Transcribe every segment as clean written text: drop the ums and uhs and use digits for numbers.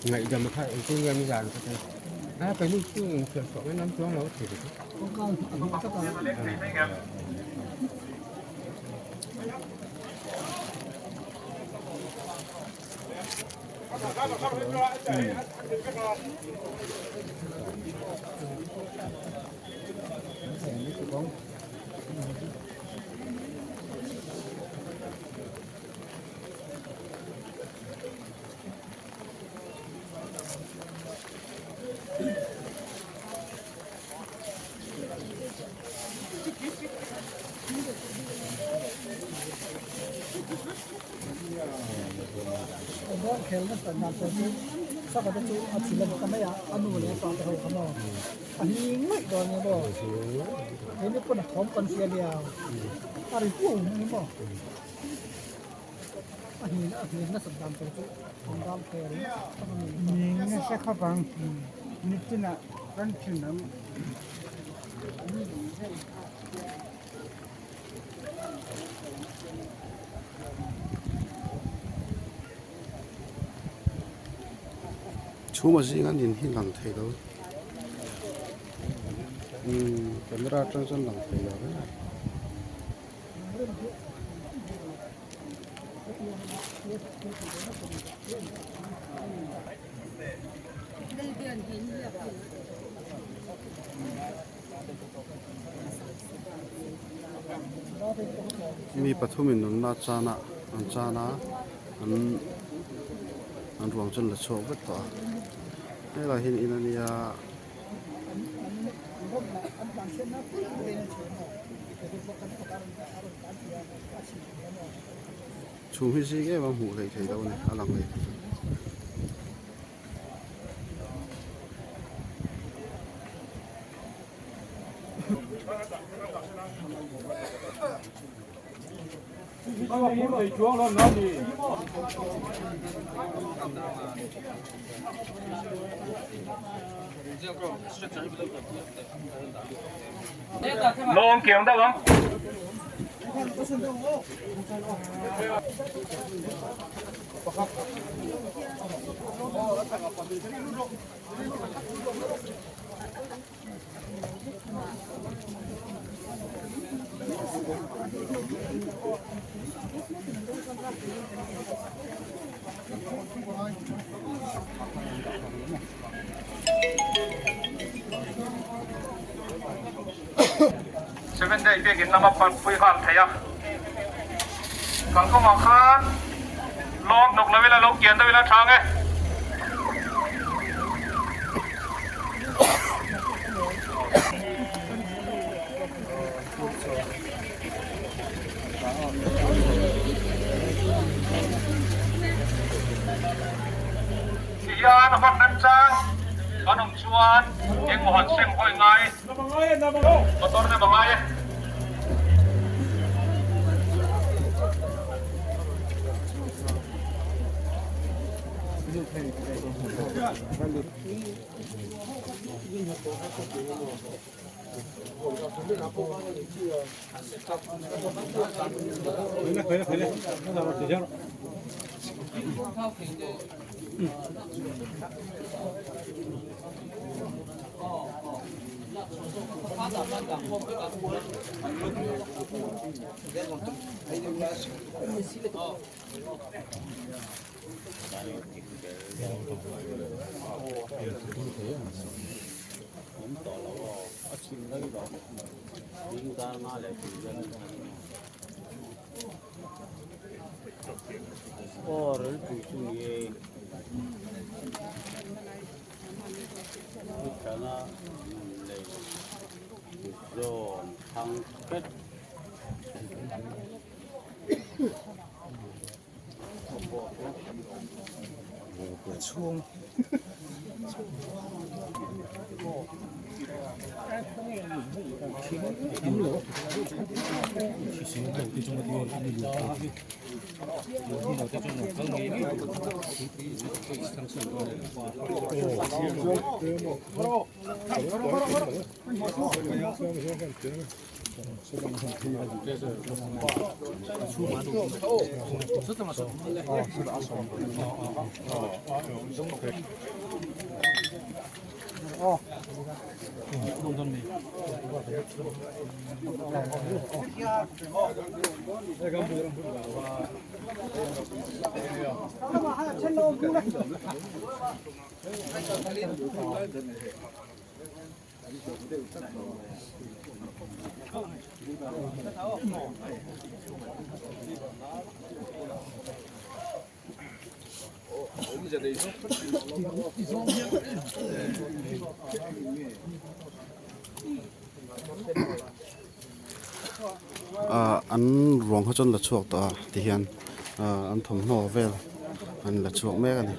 Ngaihdam kha engtin nge ni zan ka ti. A keini chu inchhiar chhuah mai nan chuang lo a ti ri. Nasa khawp ang nitin ah kan thin ang. Chhuma zinga nin hi lang thei lo umm camera atang chuan lang thei lo reng a. Mi pathumin nunna chana an chan a an an ruang chu an la chhuak vek tawh a helaiah hian in a nia. Chhum hi zing em a hmuh hleih theih loh a ni a lang hleih theih loh. Lawng kiang deuh ang. Seven day biakin lama pan pui nghal thei a, kalkawngah khan lawng hnawk lo ila lo kian deuh ila tha ang e. Tihian hman remchang kan awm chuan engmaw han seng hawi ngai motor te bangai e. Ah an ruang kha chu an la chhuak tawh a tihian ah an thawmhnaw vel an la chhuak mek a ni.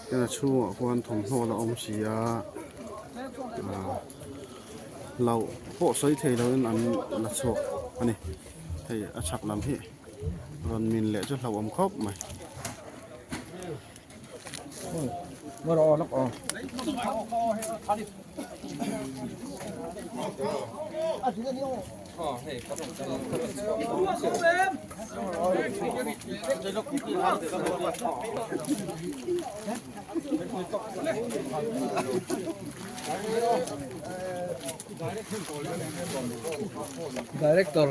Tin a chhungah khuan thawmhnaw la awm si a ah hlauh pawh sawi thei loin an la chhuak a ni hei a chhak lam hi rawn min leh chu hlauhawm khawp mai. Director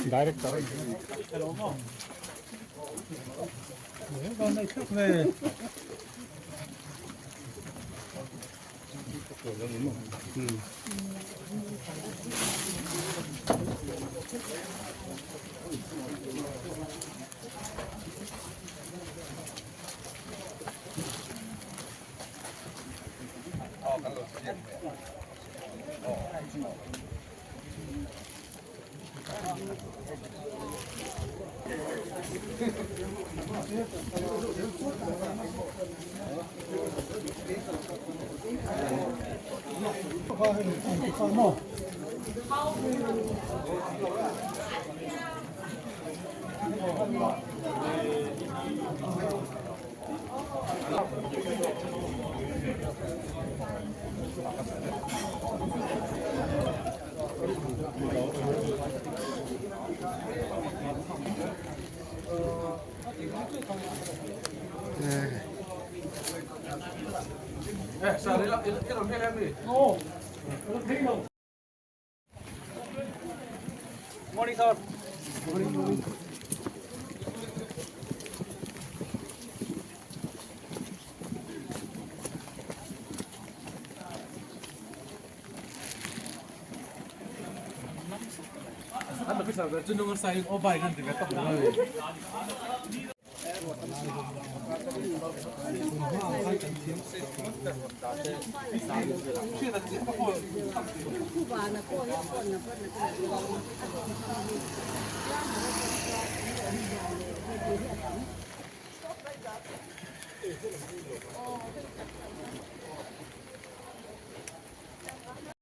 Director